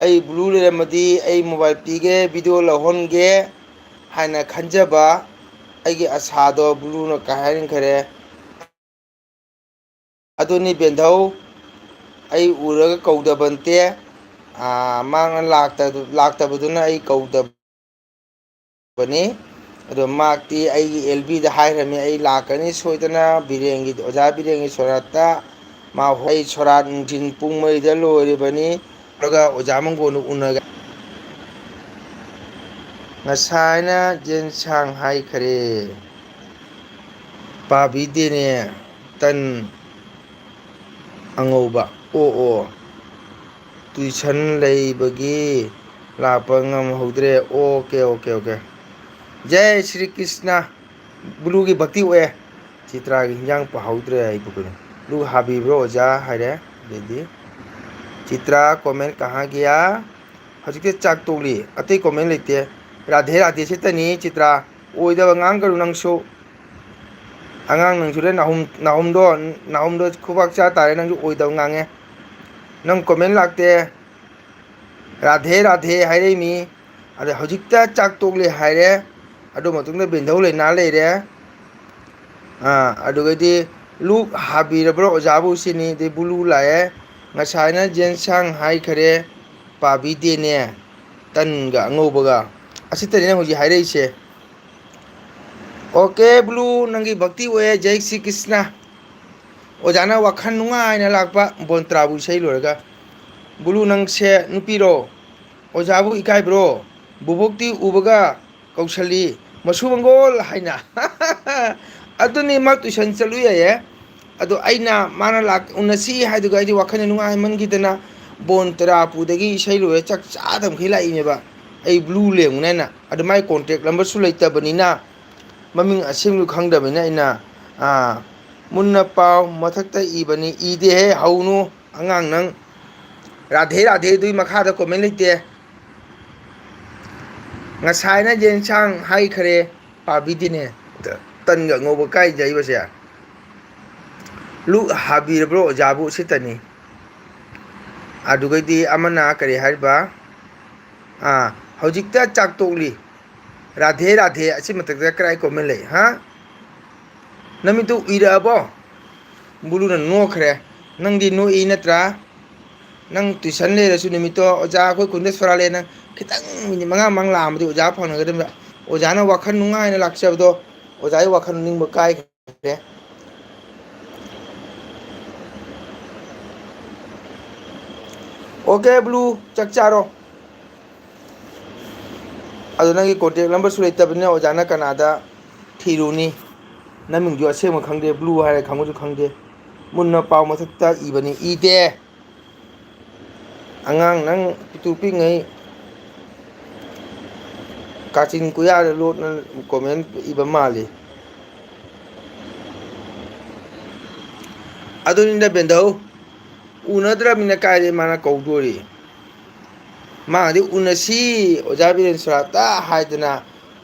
ꯑꯩ ꯕ꯭ꯂꯨ ꯂꯩꯔꯝꯃꯗꯤ ꯑꯩ ꯃꯣꯕꯥꯏꯜ ꯄꯤꯒꯦ, ꯚꯤꯗꯤꯑꯣ ꯂꯧꯍꯟꯒꯦ ꯍꯥꯏꯅ ꯈꯟꯖꯕ ꯑꯩꯒꯤ ꯑꯁꯥꯗꯣ ꯕ꯭ꯂꯨꯅ ꯀꯥꯏꯍꯟꯈ꯭ꯔꯦ꯫ ꯑꯗꯨꯅꯤ ꯕꯦꯟꯙꯧ, ꯑꯩ ꯎꯔꯒ ꯀꯧꯗꯕ ꯅꯠꯇꯦ꯫ ꯑꯥ, ꯃꯥꯅ ꯂꯥꯛꯇ-, ꯂꯥꯛꯇꯕꯗꯨꯅ ꯑꯩ ꯀꯧꯗꯕꯅꯤ꯫ ꯑꯗꯣ ꯃꯍꯥꯛꯇꯤ ꯑꯩꯒꯤ ꯑꯦꯜ ꯕꯤꯗ ꯍꯥꯏꯈ꯭ꯔꯕꯅꯤ, "ꯑꯩ ꯂꯥꯛꯀꯅꯤ ꯁꯣꯏꯗꯅ ꯕꯤꯔꯦꯟꯒꯤ, ꯑꯣꯖꯥ ꯕꯤꯔꯦꯟꯒꯤ ꯁꯣꯔꯥꯠꯇ꯫ ꯃꯥ, ꯑꯩ ꯁꯣꯔꯥꯠ ꯅꯨꯡꯊꯤꯟ ꯄꯨꯡ ꯃꯔꯤꯗ ꯂꯣꯏꯔꯤꯕꯅꯤ꯫ ꯑꯗꯨꯒ ꯑꯣꯖꯥ ꯃꯪꯒꯣꯟꯗ ꯎꯅꯒꯦ"꯫ ꯉꯁꯥꯏꯅ ꯌꯦꯟꯁꯥꯡ ꯍꯥꯏꯈꯔꯦ꯫ ꯄꯥꯕꯤꯗꯦꯅꯦ꯫ ꯇꯟ ꯑꯉꯧꯕ꯫ ꯑꯣ, ꯑꯣ꯫ ꯇꯨꯏꯁꯟ ꯂꯩꯕꯒꯤ ꯂꯥꯛꯄ ꯉꯝꯍꯧꯗ꯭ꯔꯦ꯫ Okay, okay, okay. Jai Shri Krishna. ꯕ꯭ꯂꯨꯒꯤ ꯚꯛꯇꯤ ꯑꯣꯛꯑꯦ꯫ ꯆꯤꯇ꯭ꯔꯥꯒꯤ ꯍꯤꯟꯖꯥꯡ ꯄꯥꯍꯧꯗ꯭ꯔꯦ ꯑꯩꯕꯨ ꯀꯩꯅꯣ꯫ ꯕ꯭ꯂꯨ ꯍꯥꯕꯤꯕ꯭ꯔꯣ ꯑꯣꯖꯥ ꯍꯥꯏꯔꯦ꯫ ꯑꯗꯩꯗꯤ ꯆꯤꯇ꯭ꯔꯥ ꯀꯣꯃꯦꯟ ꯀꯍꯥ ꯒꯤꯌꯥ? ꯍꯧꯖꯤꯛꯇꯤ ꯆꯥꯛ ꯇꯣꯛꯂꯤ꯫ ꯑꯇꯩ ꯀꯣꯃꯦꯟ ꯂꯩꯇꯦ꯫ ꯔꯥꯙꯦ ꯔꯥꯙꯦ ꯁꯤꯇꯅꯤ ꯆꯤꯇ꯭ꯔꯥ꯫ ꯑꯣꯏꯗꯕ ꯉꯥꯡꯒꯅꯨ ꯅꯪꯁꯨ꯫ ꯑꯉꯥꯡ ꯅꯪꯁꯨꯅꯦ ꯅꯥꯍꯨꯝ-, ꯅꯥꯍꯨꯝꯗꯣ, ꯅꯥꯍꯨꯝꯗꯣ ꯈꯨꯕꯥꯛ ꯆꯥ ꯇꯥꯔꯦ, ꯅꯪꯁꯨ ꯑꯣꯏꯗꯕ ꯉꯥꯡꯉꯦ꯫ ꯅꯪ ꯀꯣꯃꯦꯟ ꯂꯥꯛꯇꯦ꯫ ꯔꯥꯙꯦ ꯔꯥꯙꯦ ꯍꯥꯏꯔꯛꯏꯃꯤ꯫ ꯑꯗ ꯍꯧꯖꯤꯛꯇ ꯆꯥꯛ ꯇꯣꯛꯂꯦ ꯍꯥꯏꯔꯦ꯫ ꯑꯗꯨ ꯃꯇꯨꯡꯗ ꯕꯦꯟꯙꯧ ꯂꯩꯅꯥ ꯂꯩꯔꯦ꯫ ꯑꯥ, ꯑꯗꯨꯒꯗꯤ ꯂꯨꯛ ꯍꯥꯕꯤꯔꯕ꯭ꯔꯣ ꯑꯣꯖꯥꯕꯨ ꯁꯤꯅꯤ꯫ ꯑꯗꯩ ꯕꯨꯂꯨ ꯂꯥꯛꯑꯦ꯫ ꯉꯁꯥꯏꯅ ꯖꯦꯟꯁꯥꯡ ꯍꯥꯏꯈꯔꯦ, ꯄꯥꯕꯤꯗꯦꯅꯦ꯫ ꯇꯟꯒ ꯑꯉꯧꯕꯒ꯫ ꯑꯁꯤꯇꯅꯤꯅ ꯍꯧꯖꯤꯛ ꯍꯥꯏꯔꯛꯏꯁꯦ꯫ ꯑꯣꯀꯦ ꯕ꯭ꯂꯨ, ꯅꯪꯒꯤ ꯚꯛꯇꯤ ꯑꯣꯏꯌꯦ꯫ ꯖꯩ ꯁ꯭ꯔꯤ ꯀ꯭ꯔꯤꯁꯅ꯫ ꯑꯣꯖꯥꯅ ꯋꯥꯈꯜ ꯅꯨꯡꯉꯥꯏꯅ ꯂꯥꯛꯄ ꯕꯣꯟ ꯇꯔꯥꯕꯨ ꯏꯁꯩ ꯂꯣꯏꯔꯒ꯫ ꯕ꯭ꯂꯨ, ꯅꯪꯁꯦ ꯅꯨꯄꯤꯔꯣ? ꯑꯣꯖꯥꯕꯨ ꯏꯀꯥꯏꯕ꯭ꯔꯣ? ꯕꯨꯕꯣꯛꯇꯤ ꯎꯕꯒ ꯀꯧꯁꯜꯂꯤ, "ꯃꯁꯨ ꯃꯪꯒꯣꯜ" ꯍꯥꯏꯅ꯫ ꯑꯗꯨꯅꯤ, ꯃꯥ ꯇꯨꯏꯁꯟ ꯆꯠꯂꯨ ꯌꯥꯏꯌꯦ꯫ ꯑꯗꯣ ꯑꯩꯅ ꯃꯥꯅ ꯂꯥꯛ-, ꯎꯅꯁꯤ ꯍꯥꯏꯗꯨꯒ ꯑꯩꯗꯤ ꯋꯥꯈꯜ ꯅꯨꯡꯉꯥꯏꯃꯟꯈꯤꯗꯅ ꯕꯣꯟ ꯇꯔꯥ ꯄꯨꯗꯒꯤ ꯏꯁꯩ ꯂꯣꯏꯔ ꯆꯥꯛ ꯆꯥꯗꯕꯈꯩ ꯂꯥꯛꯏꯅꯦꯕ꯫ ꯑꯩ ꯕ꯭ꯂꯨ ꯂꯦꯡꯉꯨꯅꯦꯅ꯫ ꯑꯗꯨ ꯃꯥꯏ ꯀꯣꯟꯇꯦꯛ ꯅꯝꯕꯔꯁꯨ ꯂꯩꯇꯕꯅꯤꯅ, ꯃꯃꯤꯡ ꯑꯁꯦꯡꯕꯁꯨ ꯈꯪꯗꯕꯅꯤꯅ ꯑꯩꯅ, ꯑꯥ, ꯃꯨꯟꯅ ꯄꯥꯎ, ꯃꯊꯛꯇ ꯏꯕꯅꯤ, ꯏꯗꯦꯍꯦ, ꯍꯧꯅꯨ ꯑꯉꯥꯡ ꯅꯪ꯫ ꯔꯥꯙꯦ ꯔꯥꯙꯦ, ꯑꯗꯨꯏ ꯃꯈꯥꯗ ꯀꯣꯃꯦꯟ ꯂꯩꯇꯦ꯫ ꯉꯁꯥꯏꯅ ꯌꯦꯟꯁꯥꯡ ꯍꯥꯏꯈꯔꯦ, ꯄꯥꯕꯤꯗꯤꯅꯦ꯫ ꯇꯟꯒ ꯑꯉꯧꯕ ꯀꯥꯏꯖꯩꯕꯁꯦ꯫ ꯂꯨꯛ ꯍꯥꯕꯤꯔꯕ꯭ꯔꯣ ꯑꯣꯖꯥꯕꯨ? ꯁꯤꯇꯅꯤ꯫ ꯑꯗꯨꯒꯩꯗꯤ ꯑꯃꯅ ꯀꯔꯤ ꯍꯥꯏꯔꯤꯕ? ꯑꯥ, ꯍꯧꯖꯤꯛꯇ ꯆꯥꯛ ꯇꯣꯛꯂꯤ꯫ ꯔꯥꯙꯦ ꯔꯥꯙꯦ ꯑꯁꯤ ꯃꯊꯛꯇ ꯀꯔꯥꯏ ꯀꯣꯃꯦꯟ ꯂꯩ, ꯍꯥ? ꯅꯃꯤꯠꯇꯨ ꯎꯏꯔꯛꯑꯕꯣ? ꯕꯨꯂꯨꯅ ꯅꯣꯛꯈ꯭ꯔꯦ꯫ ꯅꯪꯗꯤ ꯅꯣꯛꯏ ꯅꯠꯇ꯭ꯔꯥ? ꯅꯪ ꯇꯨꯏꯁꯟ ꯂꯩꯔꯁꯨ ꯅꯨꯃꯤꯠꯇꯣ, "ꯑꯣꯖꯥ, ꯑꯩꯈꯣꯏ ꯈꯨꯟꯗ ꯁꯣꯔꯥꯠ ꯂꯩ", ꯅꯪ ꯈꯤꯇꯪ ꯃꯤꯅꯤꯠ ꯃꯉꯥ ꯃꯉꯥ ꯂꯥꯛꯑꯝꯕꯗꯤ ꯑꯣꯖꯥ ꯐꯪꯅꯒꯗꯕꯅꯤꯕ꯫ ꯑꯣꯖꯥꯅ ꯋꯥꯈꯜ ꯅꯨꯡꯉꯥꯏꯅ ꯂꯥꯛꯆꯕꯗꯣ, ꯑꯣꯖꯥꯒꯤ ꯋꯥꯈꯜ ꯅꯤꯡꯕ ꯀꯥꯏꯈ꯭ꯔꯦ꯫ ꯑꯣꯀꯦ ꯕ꯭ꯂꯨ, ꯆꯥꯛ ꯆꯥꯔꯣ꯫ ꯑꯗꯣ ꯅꯪꯒꯤ ꯀꯣꯟꯇꯦꯛ ꯅꯝꯕꯔꯁꯨ ꯂꯩꯇꯕꯅꯤꯅ ꯑꯣꯖꯥꯅ ꯀꯅꯥꯗ ꯊꯤꯔꯨꯅꯤ? ꯅꯃꯤꯡꯁꯨ ꯑꯁꯦꯡꯕ ꯈꯪꯗꯦ, ꯕ꯭ꯂꯨ ꯍꯥꯏꯔ ꯈꯪꯕꯁꯨ ꯈꯪꯗꯦ꯫ ꯃꯨꯟꯅ ꯄꯥꯎ ꯃꯊꯛꯇ ꯏꯕꯅꯤ, ꯏꯗꯦ꯫ ꯑꯉꯥꯡ ꯅꯪ ꯄꯤꯛꯇꯨ ꯄꯤꯛꯉꯩ ꯀꯥꯆꯤꯟ ꯀꯨꯌꯥꯗ ꯂꯣꯠꯅ ꯀꯣꯃꯦꯟ ꯏꯕ ꯃꯥꯜꯂꯤ꯫ ꯑꯗꯨꯅꯤꯗ ꯕꯦꯟꯗꯧ, ꯎꯅꯗ꯭ꯔꯕꯅꯤꯅ ꯀꯥꯏꯗꯩ ꯃꯥꯅ ꯀꯧꯗꯣꯔꯤ? ꯃꯥꯅꯗꯤ "ꯎꯅꯁꯤ ꯑꯣꯖꯥ ꯕꯤꯔꯦꯟ ꯁꯣꯔꯥꯠꯇ" ꯍꯥꯏꯗꯅ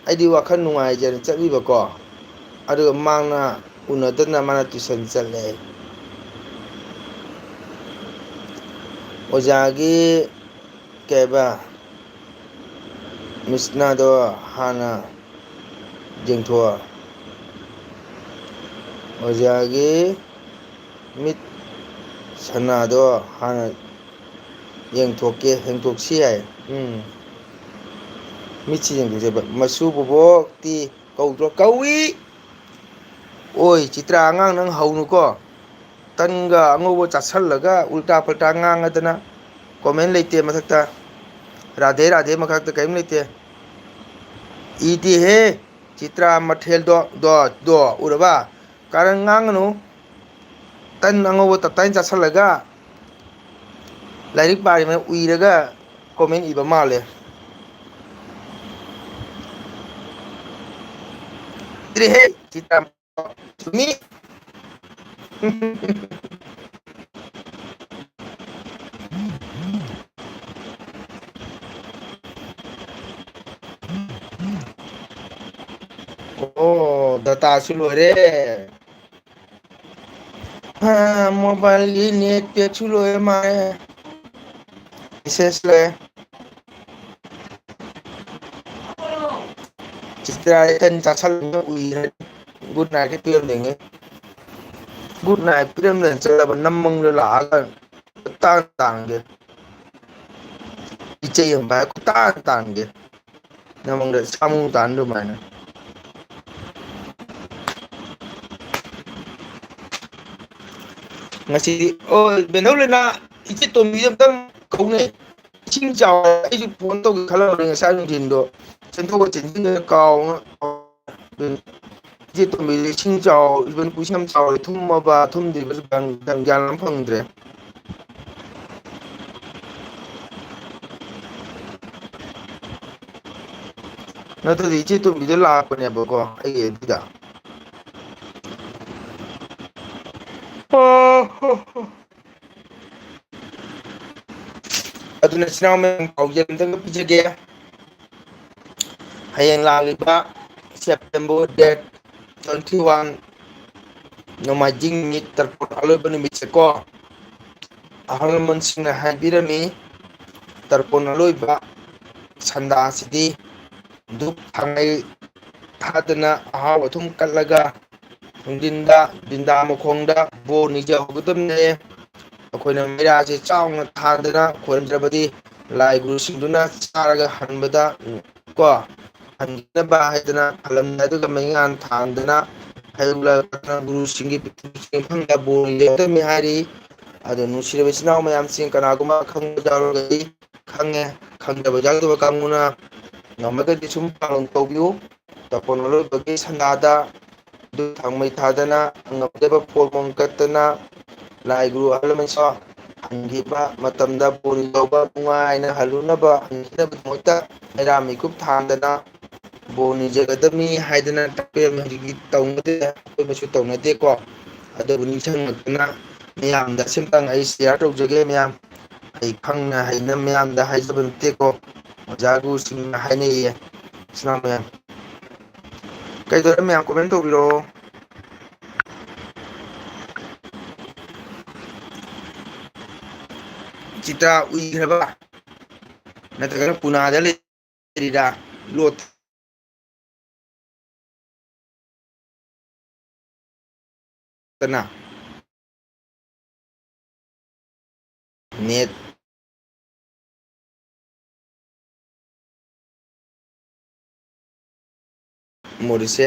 ꯑꯩꯗꯤ ꯋꯥꯈꯜ ꯅꯨꯡꯉꯥꯏꯖꯅ ꯆꯠꯂꯤꯕꯀꯣ꯫ ꯑꯗꯨꯒ ꯃꯥꯅ ꯎꯅꯗꯅ ꯃꯥꯅ ꯇꯨꯏꯁꯟ ꯆꯠꯂꯦ꯫ ꯑꯣꯖꯥꯒꯤ ꯀꯩꯕ, ꯃꯤꯁꯅꯥꯗꯣ ꯍꯥꯟꯅ ꯌꯦꯡꯊꯣꯛꯑꯣ꯫ ꯑꯣꯖꯥꯒꯤ ꯃꯤꯠ ꯁꯅꯥꯗꯣ ꯍꯥꯟꯅ ꯌꯦꯡꯊꯣꯛꯀꯦ, ꯌꯦꯡꯊꯣꯛꯁꯤ ꯍꯥꯏ꯫ ꯎꯝ꯫ ꯃꯤꯠꯁꯤ ꯌꯦꯡꯊꯣꯛꯁꯦꯕ꯫ ꯃꯁꯨ ꯕꯣꯕꯣꯛꯇꯤ ꯀꯧꯗ꯭ꯔꯣ? ꯀꯧꯏ! ꯑꯣꯏ, ꯆꯤꯇ꯭ꯔꯥ ꯑꯉꯥꯡ ꯅꯪ ꯍꯧꯅꯨꯀꯣ꯫ ꯇꯟꯒ ꯑꯉꯧꯕ ꯆꯥꯁꯜꯂꯒ ꯎꯜꯇꯥ ꯐꯜꯇꯥ ꯉꯥꯡꯉꯗꯅ comment ꯂꯩꯇꯦ ꯃꯊꯛꯇ꯫ ꯔꯥꯙꯦ ꯔꯥꯙꯦ ꯃꯊꯛꯇ ꯀꯔꯤꯝ ꯂꯩꯇꯦ꯫ ꯏꯗꯦꯍꯦ, ꯆꯤꯇ꯭ꯔꯥ ꯃꯊꯦꯜꯗꯣ, ꯗꯣ, ꯗꯣ, ꯎꯔꯕ? ꯀꯥꯔꯟ ꯉꯥꯡꯒꯅꯨ꯫ ꯇꯟ ꯑꯉꯧꯕ ꯇꯞꯇꯥꯏꯅ ꯆꯥꯁꯜꯂꯒ ꯂꯥꯏꯔꯤꯛ ꯄꯥꯔꯤꯉꯩ ꯎꯏꯔꯒ comment ꯏꯕ ꯃꯥꯜꯂꯦ꯫ ꯏꯗ꯭ꯔꯦꯍꯦ, ꯆꯤꯇ꯭ꯔꯥ ꯆꯨꯝꯃꯤ꯫ ꯑꯣ, data ꯁꯨ ꯂꯣꯏꯔꯦ꯫ ꯍꯥ, mobile ꯒꯤ net pack ꯁꯨ ꯂꯣꯏꯔꯦ ꯃꯥꯜꯂꯦ꯫ Message ꯂꯣꯏꯔꯦ꯫ ꯆꯤꯇ꯭ꯔꯥ ꯇꯟ ꯆꯥꯁꯜꯂꯒ ꯎꯏꯔꯦ꯫ Good night ꯀ ꯄꯤꯔꯝꯗꯦꯉꯦ꯫ Good night ꯄꯤꯔꯝꯗꯅ ꯆꯠꯂꯕ ꯅꯃꯪꯗ ꯂꯥꯛꯑꯒ ꯇꯥꯡ ꯇꯥꯡꯒꯦ꯫ ꯏꯆꯩ ꯑꯃ ꯄꯥꯏ ꯈꯨꯇꯥꯡ ꯇꯥꯡꯒꯦ꯫ ꯅꯃꯪꯗ ꯁꯥꯃꯨ ꯇꯥꯟ ꯑꯗꯨꯃꯥꯏꯅ꯫ ꯉꯁꯤꯗꯤ, ꯑꯣ, ꯕꯦꯟꯗꯧ ꯂꯩꯅꯥ, ꯏꯆꯦ ꯇꯣꯝꯕꯤꯗ ꯑꯝꯇꯪ ꯀꯧꯅꯦ꯫ ꯏꯁꯤꯡ ꯆꯥꯎꯔꯦ, ꯑꯩꯁꯨ phone ꯇꯧꯒꯦ ꯈꯜꯂꯝꯕꯅꯦ ꯉꯁꯥꯏ ꯅꯨꯡꯊꯤꯟꯗꯣ꯫ ꯆꯦꯟꯊꯣꯛꯑ ꯆꯦꯟꯁꯤꯟꯗꯅ ꯀꯥꯎꯅ꯫ ꯏꯆꯦ ꯇꯣꯝꯕꯤꯗ ꯏꯁꯤꯡ ꯆꯥꯎ-, ꯏꯕꯟ ꯄꯨꯈ꯭ꯔꯤ ꯌꯥꯝ ꯆꯥꯎꯔꯦ, ꯊꯨꯝꯃꯕ ꯊꯨꯝꯗ꯭ꯔꯤꯕꯁꯨ ꯒ꯭ꯌꯥꯟ, ꯒ꯭ꯌꯥꯟ ꯑꯃ ꯐꯪꯗ꯭ꯔꯦ꯫ ꯅꯠꯇ꯭ꯔꯗꯤ ꯏꯆꯦ ꯇꯣꯝꯕꯤꯗꯣ ꯂꯥꯛꯄꯅꯦꯕꯀꯣ ꯑꯩꯒꯤ ꯑꯗꯨꯗ꯫ ꯑꯗꯨꯅ ꯏꯆꯤꯟ ꯏꯅꯥꯎ ꯃꯌꯥꯝ ꯄꯥꯎꯖꯦꯜ ꯑꯝꯇꯪꯒ ꯄꯤꯖꯒꯦ꯫ ꯍꯌꯦꯡ ꯂꯥꯛꯂꯤꯕ September date twenty one, ꯅꯣꯡꯃꯥꯏꯖꯤꯡ ꯅꯨꯃꯤꯠ, ꯇꯔꯄꯣꯟ ꯑꯂꯣꯏꯕ ꯅꯨꯃꯤꯠꯁꯦꯀꯣ, ꯑꯍꯜ ꯂꯃꯟꯁꯤꯡꯅ ꯍꯥꯏꯕꯤꯔꯝꯃꯤ, ꯇꯔꯄꯣꯟ ꯑꯂꯣꯏꯕ ꯁꯟꯗꯥꯁꯤꯗꯤ ꯙꯨꯞ ꯊꯥꯡꯃꯩ ꯊꯥꯗꯅ ꯑꯍꯥꯎ ꯑꯊꯨꯝ ꯀꯠꯂꯒ ꯅꯨꯡꯊꯤꯟꯗ ꯕꯤꯟꯗꯥ ꯃꯈꯣꯡꯗ ꯕꯣꯔ ꯅꯤꯖꯍꯧꯒꯗꯕꯅꯦ꯫ ꯑꯩꯈꯣꯏꯅ ꯃꯩꯔꯥꯁꯦ ꯆꯥꯎꯅ ꯊꯥꯟꯗꯅ ꯈꯣꯏꯔꯝꯗ꯭ꯔꯕꯗꯤ ꯂꯥꯏ ꯒꯨꯔꯨꯁꯤꯡꯗꯨꯅ ꯆꯥꯔꯒ ꯍꯟꯕꯗ ꯀꯣ ꯍꯟꯈꯤꯅꯕ ꯍꯥꯏꯗꯅ ꯈꯜꯂꯝꯃꯤ꯫ ꯑꯗꯨꯒ ꯃꯩꯉꯥꯟ ꯊꯥꯟꯗꯅ ꯍꯩꯔꯨꯛ ꯂꯥꯏꯔꯛꯇꯅ ꯒꯨꯔꯨꯁꯤꯡꯒꯤ ꯄꯤꯛꯇ꯭ꯔꯨ ꯄꯤꯛꯄ ꯏꯐꯝꯗ ꯕꯣꯔ ꯅꯤꯖꯒꯗꯕꯅꯤ ꯍꯥꯏꯔꯤ꯫ ꯑꯗꯣ ꯅꯨꯡꯁꯤꯔꯕ ꯏꯆꯤꯟ ꯏꯅꯥꯎ ꯃꯌꯥꯝꯁꯤꯡ, ꯀꯅꯥꯒꯨꯝꯕ ꯑꯈꯪꯕ ꯌꯥꯎꯔꯒꯗꯤ ꯈꯪꯉꯦ, ꯈꯪꯗꯕ ꯌꯥꯎꯗꯕ ꯀꯥꯡꯕꯨꯅ ꯉꯝꯃꯒꯗꯤ ꯁꯨꯝ ꯄꯥꯡ ꯇꯧꯕꯤꯌꯨ꯫ ꯇꯄꯣꯟ ꯑꯔꯣꯏꯕꯒꯤ ꯁꯟꯗꯥꯗ ꯙꯨꯞ ꯊꯥꯎꯃꯩ ꯊꯥꯗꯅ, ꯉꯝꯖꯕ ꯐꯣꯔ ꯃꯣꯟ ꯀꯠꯇꯅ, ꯂꯥꯏ ꯒꯨꯔꯨ ꯑꯍꯜ ꯂꯃꯟꯁꯨ ꯍꯟꯈꯤꯕ ꯃꯇꯝꯗ ꯕꯣꯔ ꯂꯧꯕ ꯅꯨꯡꯉꯥꯏꯅ ꯍꯜꯂꯨꯅꯕ, ꯍꯟꯈꯤꯅꯕꯒꯤꯗꯃꯛꯇ ꯃꯩꯔꯥ ꯃꯩꯀꯨꯞ ꯊꯥꯟꯗꯅ ꯕꯣꯔ ꯅꯤꯖꯒꯗꯕꯅꯤ ꯍꯥꯏꯗꯅ ꯇꯥꯛꯄꯤꯔꯝꯃꯤ꯫ ꯍꯧꯖꯤꯛꯇꯤ ꯇꯧꯅꯗꯦ, ꯑꯩꯈꯣꯏ ꯃꯁꯨ ꯇꯧꯅꯗꯦꯀꯣ꯫ ꯑꯗꯨꯕꯨ ꯅꯤꯡꯁꯤꯡꯉꯛꯇꯅ ꯃꯌꯥꯝꯗ ꯁꯤꯝꯇꯪ ꯑꯩ ꯁꯤꯌꯥꯔ ꯇꯧꯖꯒꯦ ꯃꯌꯥꯝ꯫ ꯑꯩ ꯈꯪꯅ ꯍꯩꯅ ꯃꯌꯥꯝꯗ ꯍꯥꯏꯖꯕ ꯅꯠꯇꯦꯀꯣ, ꯑꯣꯖꯥ ꯒꯨꯔꯨꯁꯤꯡꯅ ꯍꯥꯏꯅꯩꯌꯦ꯫ ꯏꯆꯤꯟ ꯏꯅꯥꯎ ꯃꯌꯥꯝ, ꯀꯩꯗꯧꯔꯦ ꯃꯌꯥꯝ? ꯀꯣꯃꯦꯟ ꯇꯧꯕꯤꯔꯛꯑꯣ꯫ ꯆꯤꯇ꯭ꯔꯥ ꯎꯏꯈ꯭ꯔꯕ? ꯅꯠꯇ꯭ꯔꯒꯅ ꯄꯨꯅꯥꯗ ꯂꯩꯔꯤꯔꯥ? ꯂꯣꯠ ꯇꯅ꯫ ꯅꯦꯠ ꯃꯣꯔꯤꯁꯦ꯫